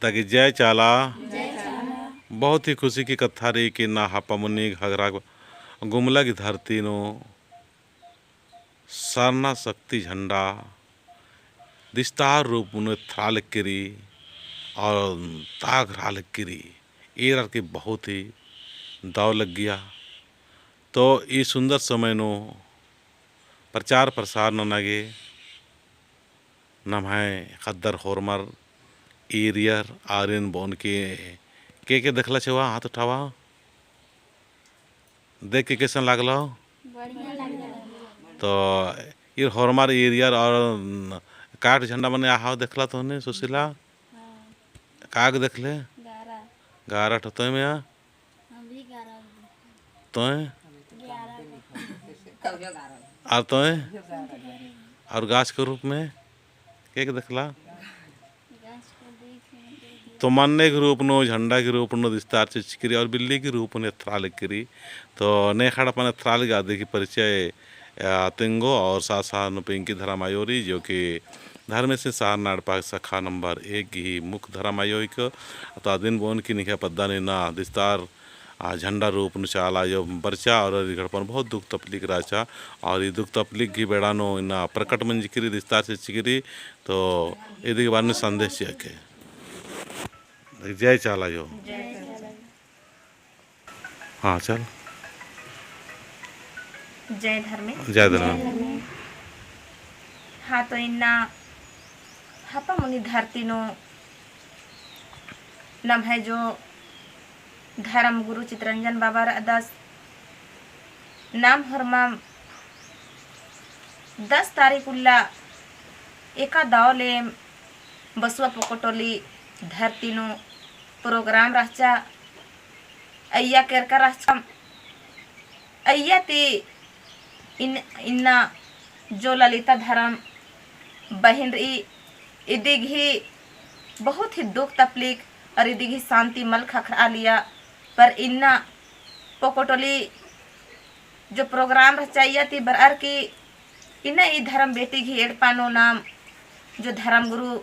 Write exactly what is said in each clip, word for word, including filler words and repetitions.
ताकि जय चाला। जय चाला। बहुत ही खुशी की कत्था रई कि इन्ना हापामुनी घाघरा गुमला की धरती नू सरना शक्ति झंडा दिस्तार रूप नू एथरा लगी रई और तागरा लगी रई। एरर की बहुत ही दव लग्गिया। तो ई सुंदर समय नू प्रचार प्रसार नना गे नम्है ख़द्दर होरमर ईरियर आरिन बओन की के के देखला छेवा हाथ उठावा। देख के कैसन लागलो? बढ़िया लागलो। तो ईर होरमर ईरियर और काठ झंडा मने आहा देखला तोहने सुशीला? हाँ। काग देखले? गारा। गारा ठो तोय मया? हम भी गारा। तोय? ग्यारह। और तोय? और गाछ के रूप में? के के देखला? तो मन्ने के रूप नू, झंडा के रूप नू दिस्तार चिचकी रई और बिल्ली के रूप नू एथरा लगी रई। तो नेखड़ा पन एथरा लगी अदी की परिचय, आ, तिंगो और साथ साथ नू पिंकी धरम आयो रई, जो कि धर्मेसिन सरना एड़पा शाखा नंबर एक गही मुख्य धरम आयो हिके। तो अदिन बओन की निंग्है पद्दा नू इन्ना दिस्तार आ, झंडा रूप नू चाला आयो बरचा और ईर गही एड़पन बहुत दुख तकलीफ रहचा और ई दुख तकलीफ गही बेड़ा नू इन्ना प्रकट मंजकी रई, दिस्तार चिचकी रई। तो इदी के बारे में संदेश चिआ के। जय चाला आयो। जय चाला आयो। हाँ, चल। जय धर्मे। जय धर्मे। हाँ, तो इन्ना हापामुनी धरती नू नम्है जो धर्म गुरु चितरंजन बाबा रअदस, नाम होरमम दस तारीख उल्ला एका दव ले बसुआ पोकोटोली धरती नू program रहचा, अइय्या केरका रहचा। अइय्या ती इन-, इन्ना जो ललिता धरम बहिन रई, इदी गही बहुत ही दुख तकलीफ और इदी गही शांति मल ख़क्खरआ लिया, पर इन्ना पोकोटोली जो program रहचा अइय्या ती बरअर की इन्ना ई धरम बेटी गही एड़पा नू नाम जो धरम गुरु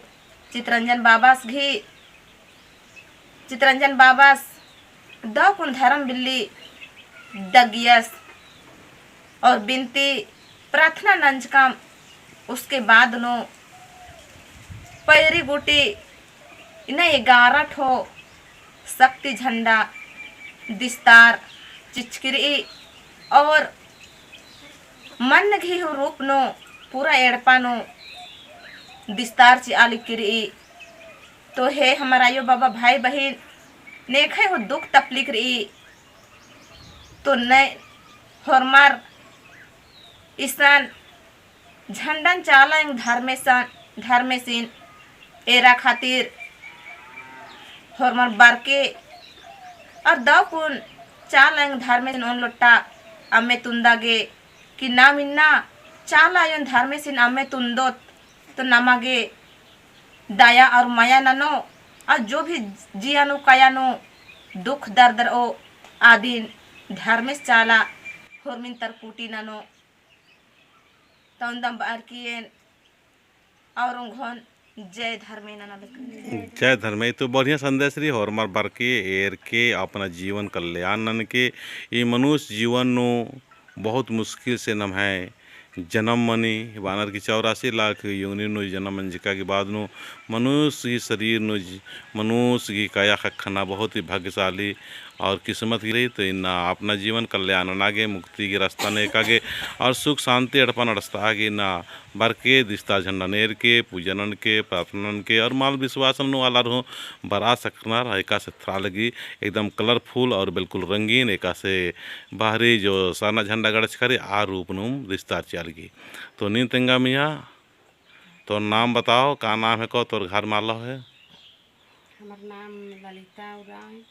चितरंजन बाबास गही चितरंजन बाबास दव कुन धरम बिल्ली दगियस और बिनती प्रार्थना नंजकम। उसके बाद नू पैरी गूटी इन्ना एगारह ठो शक्ति झंडा दिस्तार चिचकी रई और मन्न गही हूँ रूप नू पूरा एड़पा नू दिस्तार चिआ लगी रई। तो हे हमर आयो बाबा भाई बहिन, नेखय हूँ दुख तकलीफ रई, तो नय होरमर इसन झंडन चाला एंग धर्मेसन, धर्मेसिन एरा खातिर होरमर बरके और दव कुन चाला एंग धर्मेसिन ओन लोटा अम्मे तुंदा गे कि नाम इन्ना चाला आयोन धर्मेसिन अम्मे तुंदोत तो नमा गे दया और मया ननो, और जो भी जिया नू काया नू दुख दर्द रओ, आदिन धर्मेस चाला होरमिन तरकुटी ननो। तौंदम बअर की एन और उंघोन जय धर्मे नना लग। जय धर्मे, तो बढ़िया संदेश रई, होरमर बरके, एरके, अपना जीवन कल्याण ननके, ई मनुष्य जीवन नू बहुत मुश्किल से नम्है जनम मनी, बानर की चौरासी लाख योनि नू जनम मंजका के बाद नू मनुष्य ही शरीर नू ज-, मनुष्य ही काया ख़क्खना बहुत ही भाग्यशाली और किस्मत की रई। तो इन्ना अपना जीवन कल्याण नना गे, मुक्ति की रास्ता नेका गे और सुख शांति एड़पा नू अंड़सता गे इन्ना बरके दिस्तार झंडा एरके, पूजा ननके, प्रार्थना ननके और मल विश्वास नू आलर हूँ बरआ सकनर, एकासे एथरा लगी एकदम colourful और बिल्कुल रंगीन एकासे बाहरी जो सरना झंडा गड़चका रई, आ रूप नू दिस्तार चिआ लगी। तो नीन तेंगा मइया, तोर नाम बताओ, का नाम हेको, तोर घर मालो हे? हमर नाम ललिता उराँव हे।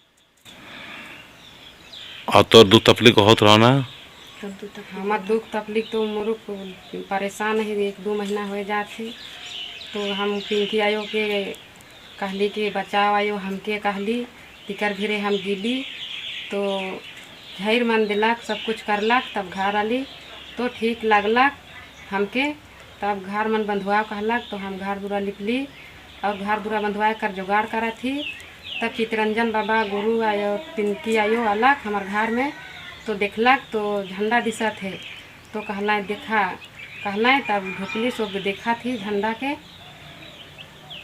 और तोर दुख तकलीफ होत रहो ना? हमर दुख तकलीफ तो मुरुक परेशान ही, एक दू महीना होय जात ही। तो हम पिंकी आयो के कहली कि बचाव आयो, हमके कहली, तिकर भिरे हम गेली। तो झैर मन देलक, सब कुछ करलक, तब घर आली तो ठीक लगलक हमके। तब घर मन बंधुआव कहलक, तो हम घर दुरा लिपली। और घर दुरा बंधवाए कर जोगाड़ करत ही। तब चितरंजन बाबा, गुरु आयो, पिंकी आयो आलक हमर घर में, तो देखलक तो झंडा दिसत हे, तो कहलाय देखा, कहलाय तब ढुकली सब देखत ही झंडा के।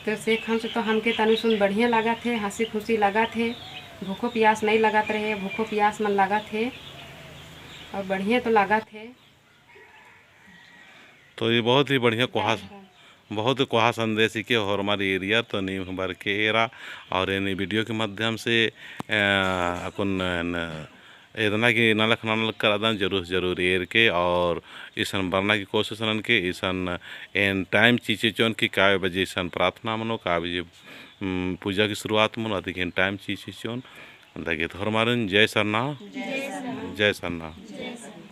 तो से खन से तो हमके तनी सुन बढ़िया लागत हे, हँसी खुशी लागत हे, भूखो पियास नहीं लागत रहे, भूखो पियास मन लागत हे और बढ़िया तो लागत हे। तो ये बहुत ही बढ़िया कोहा, बहुत कोहा संदेश ही के होरमार एरिया तो नीम बरके एरा और एन video के माध्यम से, अ, अक्कुन, अ, एदना की नलख नलख करदन जरूर जरूर एर के और इसन बरना की कोशिश नन के इसन एन time चीचे चोन की काय बजे इसन प्रार्थना मनो, काय बजे, उम, पूजा की शुरुआत मनो, अदिक एन time चीचे चोन। दगे तो होरमारिन जय सरना, जय सरना।